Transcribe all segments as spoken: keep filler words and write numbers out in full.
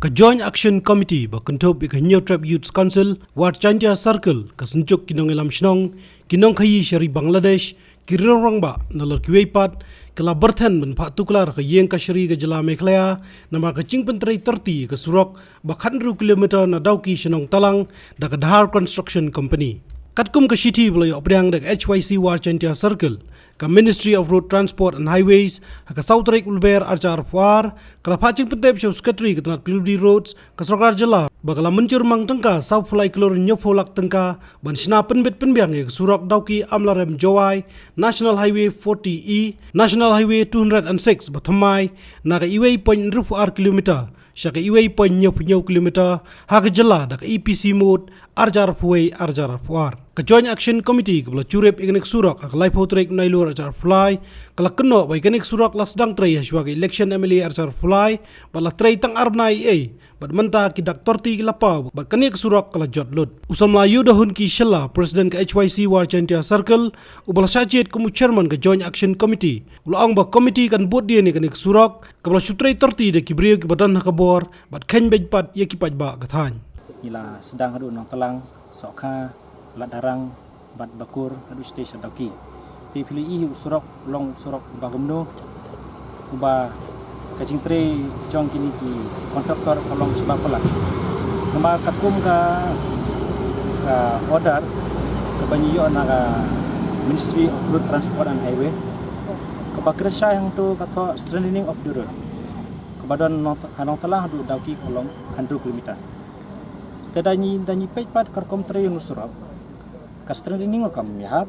Ka Joint Action Committee ba kynthup ïa ka Hynñiewtrep Youth Council, Ward Jaintia Circle, ka Synjuk ki Nongïalam Shnong, ki Nongkhaïi sha ri Bangladesh, ki Rangbah, nalor kiwei pat, ka la byrthen ban phah tuklar ka ïing kashari ka jylla Meghalaya, namar ka jingpyntrei torti ka surok ba khathynriew kilometer na Dawki sha Nongtalang, da ka Dhar Construction Company. Katkum ka shithi ba la ïoh pdiang da ka H Y C Ward Jaintia Circle, ka Ministry of Road Transport and Highways, ha ka saw tarik u Lber arhajar arphew ar, ka la phah jingpyntip sha u Secretary ka tnat P W D Roads, ka sorkar jylla, ba ka la mynjur mang tyngka sawphew lai klur hynñiewphew lak tyngka, ban shna pynbit pynbiang ïa ka surok Dawki Amlarem Jowai, National Highway forty E, National Highway two hundred and six ba thymmai, na ka uwei point hynriewphew ar kilometer sha ka uwei point hynñiewphew hynñiew kilometer, ha ka jylla da ka E P C mode, arhajar arphew wei arhajar arphew ar. Ka Joint Action Committee kaba la jurip ïa kane ka surok ha ka laiphew tarik Nailur arhajar arphew lai, ka la kynnoh ba ïa kane ka surok la sdang trei hashwa ka election M L A arhajar arphew lai, bad la trei tang ar bnai ei ei, bad mynta ki dak torti ki la paw, bad kane ka surok ka la jot lut. U samla Ïewdahun K Shylla, President ka H Y C Ward Jaintia Circle, uba la shah jied kum u Chairman ka Joint Action Committee, u la ong ba committee kan bud dien ïa kane ka surok, kaba la shu trei torti da ki briew kiba don ha ka bor, bad kheiñ beiñ pat ïa ki paidbah ka thaiñ. Ngi la sdang haduh Nongtalang, Sohkha, Laddarang, bad Bakur, haduh shatei sha Dawki. Te phi la ïohi u surok, u long u surok uba kumno, uba ka jingtrei jong kine ki contractor ka long shibak palat. Namar katkum ka, ka order kaba ngi ïoh na ka Ministry of Road Transport and Highway, kaba kren shai hangto ka thoh strengthening of the road. Kaba don Nong-, ha Nongtalang haduh Dawki ka long hynriew kilometer. Te da ngi, da ngi peit pat ka rukom trei ïa une u surok, ka strengthening ruh kam ïahap,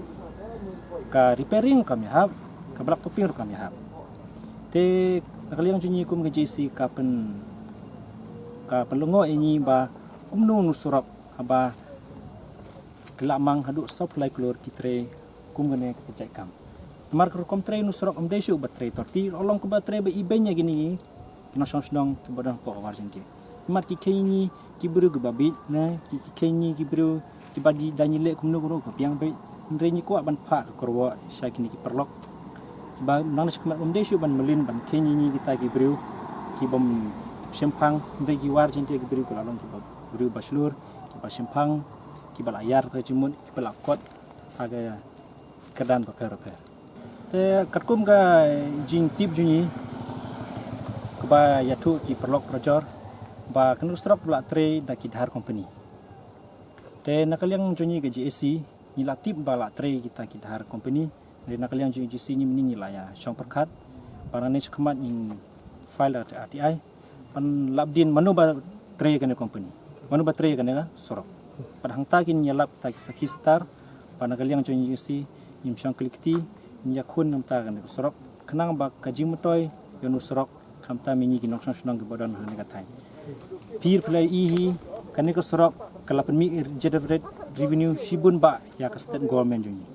ka repairing ruh kam ïahap, ka blacktopping ruh kam ïahap. Te na ka liang jong ngi kum ka J C ka pyn, ka pynlyngngoh ïa ngi ba kumno une u surok haba ki la mang haduh sawphew lai klur ki trei kum kane ka jait kam. Namar ka rukom trei une u surok ym dei shuh ba trei torti, ruh long kaba trei ba ibeiñ ïa kine ki nongshong shnong kiba don hapoh ka Ward Jaintia. Namar ki kheiñ ïa ngi ki briew kiba bieit, ne, ki, ki kheiñ ïa ngi ki briew kiba di, da ngi leh kumno kumno ka biang beit. Hynrei ngi kwah ban phah ka kyrwoh sha kine ki paralok kiba nang na shakhmat, ym dei shuh ban mlien ban kheiñ ïa ngi kita ki briew kibym shemphang, hynrei ki Ward Jaintia ki briew ki la long kiba briew ba shlur, kiba shemphang, kiba la ïar ka jingmut, kiba la kot ha ka kyrdan bapher bapher. Te katkum ka jingtip jong ngi kaba ïathuh ki paralok parajor, ba kane u surok la trei da ki Dhar Company. Te na ka liang jong ngi ka J A C, ngi la tip ba la trei kita ki Dhar Company. Te na ka liang jong ngi J A C ngi mynnin ngi la ïa shong pyrkhat, ba nangne shakhmat ngin file da R T I. Ban lap dien mano ba trei kane company, mano ba trei kane ka surok. Pat hangta kin ïalap ta ki sakhi sitar, ba na ka liang jong ngi J A C ngim shong kli kti, ngi ïakhun namar kane ka surok, khnang ba ka jingmyntoi ïa une u surok, khamtam ïa ngi ki nongshong shnong kiba don ha kane ka thaiñ. Phi la ïohi hi, kane ka surok ka la pynmih generated revenue shibun bah ïa ka state government jong ngi.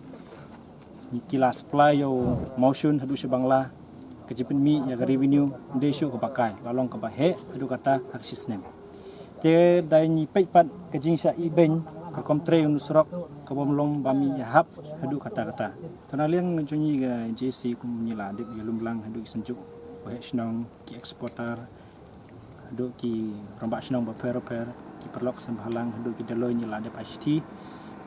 Ngi ki la supply ïa u mawshun haduh sha Bangla, ka jingpynmih ïa ka revenue ym dei shuh kaba kai, la long kaba heh haduh katta ha ka shisnem. Te da ngi peit pat ka jingshah ibeiñ ka rukom trei une u surok, ka bym long ba mih ïahap haduh katta katta. Te na liang jong ngi ka J A C kum ngi la dep ïalum lang haduh ki synjuk waheh shnong, ki exporter, haduh ki rangbah shnong bapher bapher, ki paralok seng bhalang, haduh ki Dolloi, ngi la dep ai shithi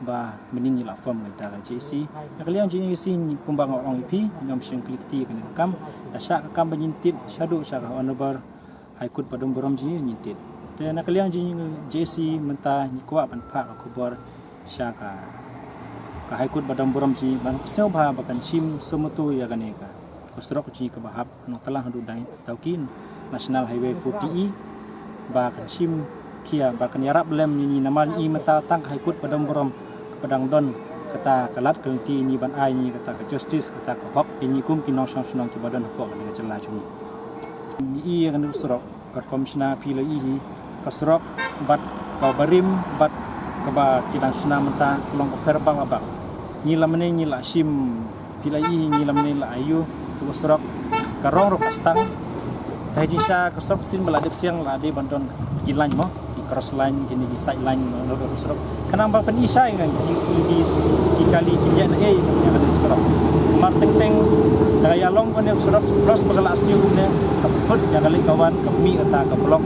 ba mynnin ngi la form ka J A C. Na ka liang jong ngi J A C ngi kumba nga ong ïa phi, ngim shong kli kti kane ka kam. Da shah ka kam ba ngin tied shaduh sha ka Honourable High Court ba don burom jong ngi, ngin tied. Te na ka liang jong ngi J A C mynta ngi kwah ban phah ka khubor sha ka, ka High Court ba don burom jong ngi, ban sngewbha ba kan shim sumar ïa kane ka, ka surok jong ngi kaba hap Nongtalang haduh Dawki, National Highway forty E, ba kan shim khia, ba kan ïarap lem ïa ngi, namar ngi mynta tang ka High Court ba don burom kaba dang don kata ka lad ka lynti ïa ngi ban ai ïa ngi kata ka justice, kata ka hok ïa ngi kum ki nongshong shnong kiba don hapoh kane ka jylla jong ngi. Ngi ïa kane ka surok, ka rukom shna phi la ïohi hi, ka surok bad ka barim bad kaba ki dang shna mynta ka long ka pher bak la bak. Ngi la mynne ngi la shim, phi la ïohi hi, ngi la mynne la ïoh tu ka surok, ka rong ruh ka stang. Te ha jingshisha ka surok sien ba la dep siang la dei ban don ki line mo, ki cross line, kine ki side line, no, no, no, surok. Khnang ba pyn-i shai ngan ki, ki, ki, ki kali ki ïa na ei ïa kane ka surok. Mar teng teng da ka ïalong kane ka surok, plus ba ka la siew kumne, ka pynthut ïa ka leit ka wan, ka mih kata ka block.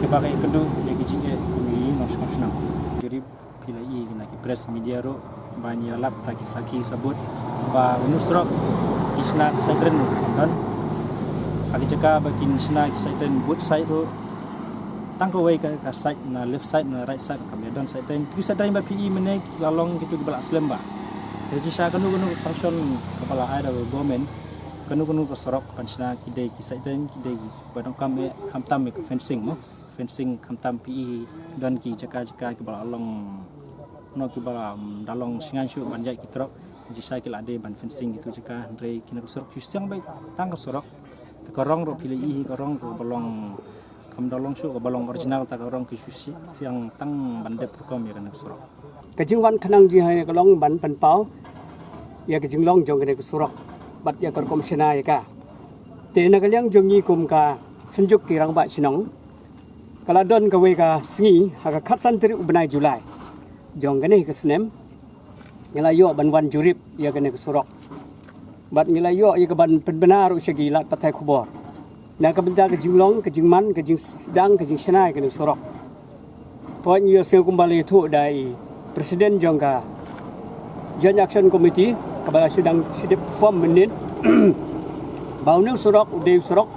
Ba ka ïakynduh ïa ki jingeh kum ki nongshong shnong. Jurip phi la i na ki press media ruh ba ngi ïalap da ki sakhi sabut ba u Nusrok ki shna ki side drain ruh kam don. Ha ki jaka ba kin shna ki side drain both side ruh, tang kawei ka, ka side, na left side na right side kam don side drain. Ki side drain ba phi i mynne ki la long kitu kiba la slem bha. Te jingshisha kano kano ka sanction kaba la ai da ka government, kano kano ka surok kan shna ki dei ki side drain, ki dei kiba donkam eh, khamtam eh ka fencing mo. Fencing khamtam phi i don ki jaka jaka kiba la long, no, kiba la, um, da long shngain shuh ban ïaid ki trok. Jingshisha ki la dei ban fencing kitu jaka, hynrei kine ki surok shu siang beit tang ka surok. Te ka rong ruh phi la i ka rong kaba long, kam da long shuh kaba long original, te ka rong ki shu shi-, siang tang ban dep rukom ïa kane ka surok. Ka jingwan khnang jong ngi ka long ban pynpaw ïa ka jinglong jong kane ka surok bad ïa ka rukom shna ïa ka. Te na ka liang jong ngi kum ka Synjuk ki Rangbah Shnong, ka la don kawei ka sngi ha ka khatsan tarik u bnai July jong kane ka snem, ngi la ïoh ban wan jurip ïa kane ka surok bad ngi la ïoh ïa ka ban pynbna ruh sha ki lad pathai khubor na ka bynta ka jinglong, ka jingman, ka jingsdang, ka jingshna ïa kane ka surok. Hooid, ngi ïohsngew kumba la ïathuh da i President jong ka Joint Action Committee kaba la shu dang shu dep form mynnin ba une u surok u dei u surok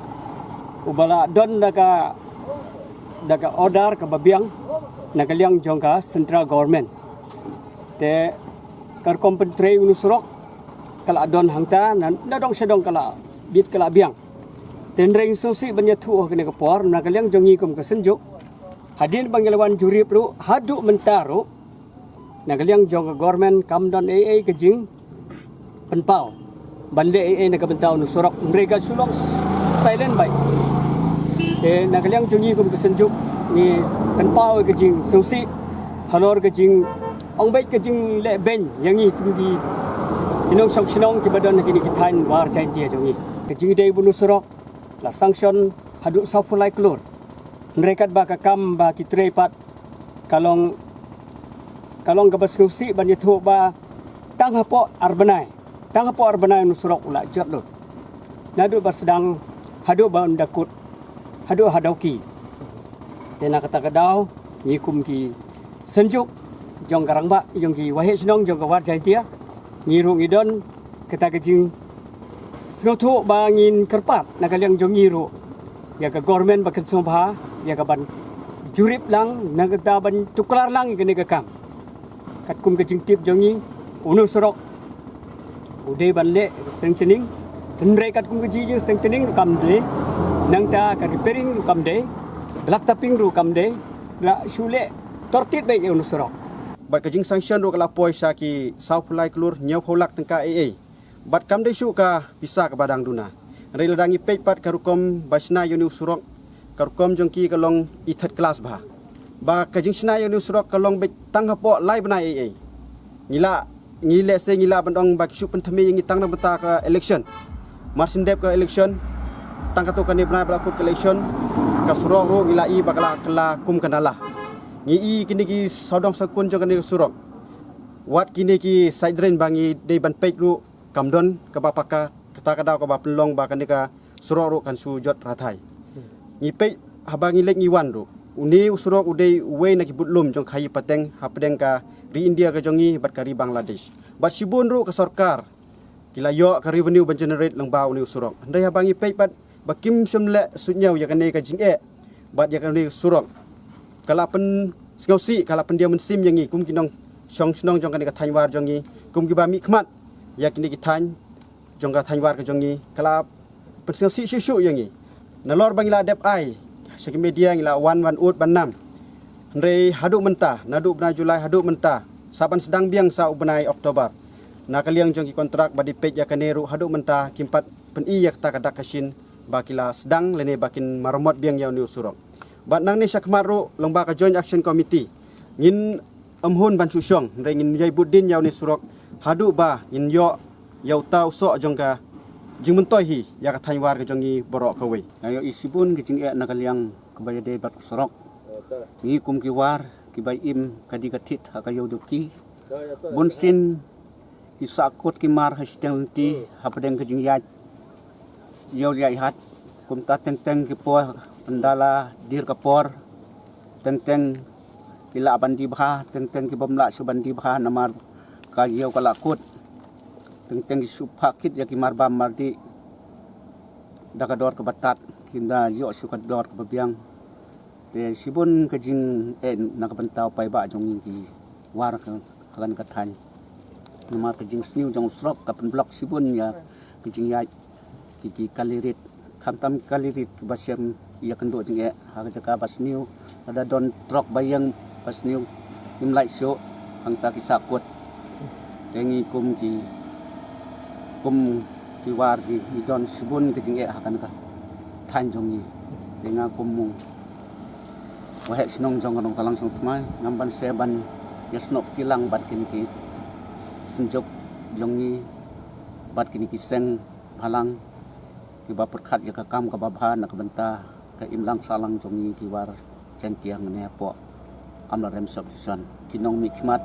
uba la don da ka, da ka order kaba biang na ka liang jong ka Central Government. Te ka rukom pyntrei une u surok ka la don hangta, na, na dong sha dong ka la bit ka la biang. Te hynrei ngi sngewsih ban ïathuh ha kane ka por na ka liang jong ngi kum ka Synjuk, hadien ba ngi la wan jurip ruh haduh mynta ruh, na ka liang jong ka government kam don ei ei ka jingpynpaw ban leh ei ei na ka bynta une u surok, hynrei ka shu long silent bha. Te na ka liang jong ngi kum ka Synjuk ngi pynpaw ka jingsngewsih halor ka jingong beit ka jingleh beiñ ïa ngi kum ki nongshong shnong kiba don ha kine ki thaiñ War Jaintia jong ngi. Ka jingdei ba une u surok la sanction haduh sawphew lai klur. Hynrei katba ka kam ba ki trei pat ka long, ka long kaba sngewsih ban ïathuh ba tang hapoh ar bnai, tang hapoh ar bnai une u surok u la jot lut. Naduh ba sdang haduh ba un da kut, haduh ha Dawki. Te na kata ka daw ngi kum ki Synjuk jong ka Rangbah, jong ki Waheh Shnong jong ka War Jaintia, ngi ruh ngi don kata ka jingsngewthuh ba ngin kyrpad na ka liang jong ngi ruh ïa ka government ba kan sngewbha ïa ka ban jurip lang, na kata ban tuklar lang ïa kane ka kam. Katkum ka jingtip jong ngi, une u surok u dei ban leh strengthening, hynrei katkum ka jing strengthening ruh kam dei, nangta ka repairing ruh kam dei, black topping ruh kam dei, la shu leh tortit beit ïa une u surok. Bad ka jingsanction ruh ka la poi sha ki sawphew lai klur hynñiewphew lak tyngka ei ei. Bad kam dei shuh ka pisa kaba dang duna. Hynrei lada ngi peit pat ka rukom ba shna ïa une u surok, ka rukom jong ki ka long i third class bha. Ba ka jingshna ïa une u surok ka long beit tang hapoh lai bnai ei ei. Ngi la, ngi lehse ngi lah ban ong ba ki shu pynthame ïa ngi tang na bynta ka election. Mar shen dep ka election, tang katto katne bnai ba la kut ka election, ka surok ruh ngi la i ba ka la kylla kum ka nala. Ngi i kine ki sawdong sawkun jong kane ka surok. Wat kine ki side drain ba ngi dei ban peit ruh kam don kaba paka, kata ka daw kaba pynlong ba kane ka surok ruh kan shu jot rathai. Ngi peit haba ngi leit ngi wan ruh, une u surok u dei uwei na ki budlum jong khaïi pateng hapdeng ka ri India ka jong ngi bad ka ri Bangladesh. Bad shibun ruh ka sorkar ki la ïoh ka revenue ban generate lyngba une u surok. Hynrei haba ngi peit bad ba kim shym leh suidñiew ïa kane ka jingeh bad ïa kane ka surok, ka la pynsngewsih, ka la pyndiaw mynsiem ïa ngi kum ki nongshong shnong jong kane ka thaiñ War jong ngi, kum kiba mihkhmat ïa kine ki thaiñ jong ka thaiñ War ka jong ngi, ka la pynsngewsih shuh shuh ïa ngi. Nalor ba ngi la dep ai sha ki media, ngi la wan, wan ud ban nam. Hynrei haduh mynta, naduh bnai July haduh mynta, sa ban sdang biang sa u bnai October, na ka liang jong ki kontrak ba dei peit ïa kane ruh haduh mynta kim pat pyn-i ïa kata ka dak ka shin ba ki la sdang lane ba kin maramot biang ïa une u surok. Bad nangne shakhmat ruh lyngba ka Joint Action Committee ngin ym hun ban shu shong, hynrei ngin ïai bud dien ïa une u surok haduh ba ngin ïoh ïa uta u soh jong ka jingmyntoi hi ïa ka thaiñ War ka jong ngi baroh kawei. Nga ïoh i shibun ka jingeh na ka liang kaba ïadei bad u surok. Ngi kum ki War kiba im ka dih ka thied ha ka ïew Dawki, bunsien ki sahkut ki mar ha shiteng lynti hapdeng ka jingïaid ïew ïaid hat. Kumta teng teng ki por ynda la dier ka por, Teng teng ki lah ban die bha, teng teng ki bym lah shuh ban die bha namar ka ïew ka la kut. Teng teng ki shu phah kit ïa ki marbam mardih da ka dor kaba tad, kim da ïoh shuh ka dor kaba biang. Te shibun ka jingeh na ka bynta u paidbah jong ngi ki war ha kane ka thaiñ. Namar ka jingsniew jong u surok ka pynblock shibun ïa ka jingïaid ki, ki kali rit. Khamtam ki kali rit kiba shem ïakynduh jingeh ha ka jaka ba sniew. Lada don trok ba ïeng ba sniew, ngim lah shuh, hangta ki sahkut. Te ngi kum ki, kum ki war jong ngi don shibun ka jingeh ha kane ka thaiñ jong ngi. Te nga kum u waheh shnong jong ka Nongtlang Shongtmai, ngam banse ban ïasnoh kti lang bad kine ki synjuk jong ngi bad kine ki seng bhalang kiba pyrkhat ïa ka kam kaba bha na ka bynta ka imlang sahlang jong ngi ki war Jaiñtia ne hapoh Amlarem Sub Division. Ki nongmihkhmat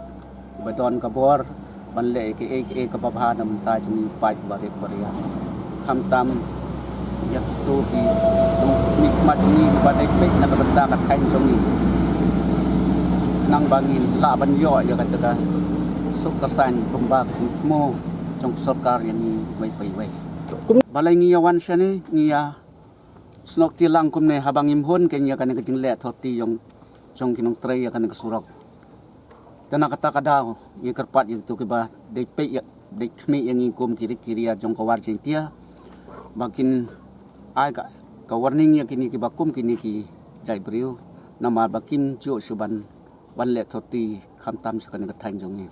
kiba don ka bor ban leh ïa kaei kaei kaba bha na ka bynta jong ngi paid barit baria. Khamtam ïa kito ki nongmihkhmat jong ngi kiba dei peit na ka bynta ka thaiñ jong ngi, khnang ba ngin lah ban ïoh ïa kata ka suk ka saiñ kumba ka jingthmu jong ka sorkar ïa ngi iwei pa iwei. Balei ngi ïa wan shane, ngi ïa snoh kti lang kumne? Haba ngim hun keiñ ïa kane ka jingleh authority jong, jong ki nongtrei ïa kane ka surok. Te na kata ka daw ngi kyrpad ïa kito kiba dei peit ïa, dei khmih ïa ngi kum ki rit ki ria jong ka war Jaiñtia ba kin ai ka, ka warning ïa kine kiba kum kine ki jaitbynriew namar ba kim ju shuh ban, ban leh authority khamtam sha kane ka thaiñ jong ngi.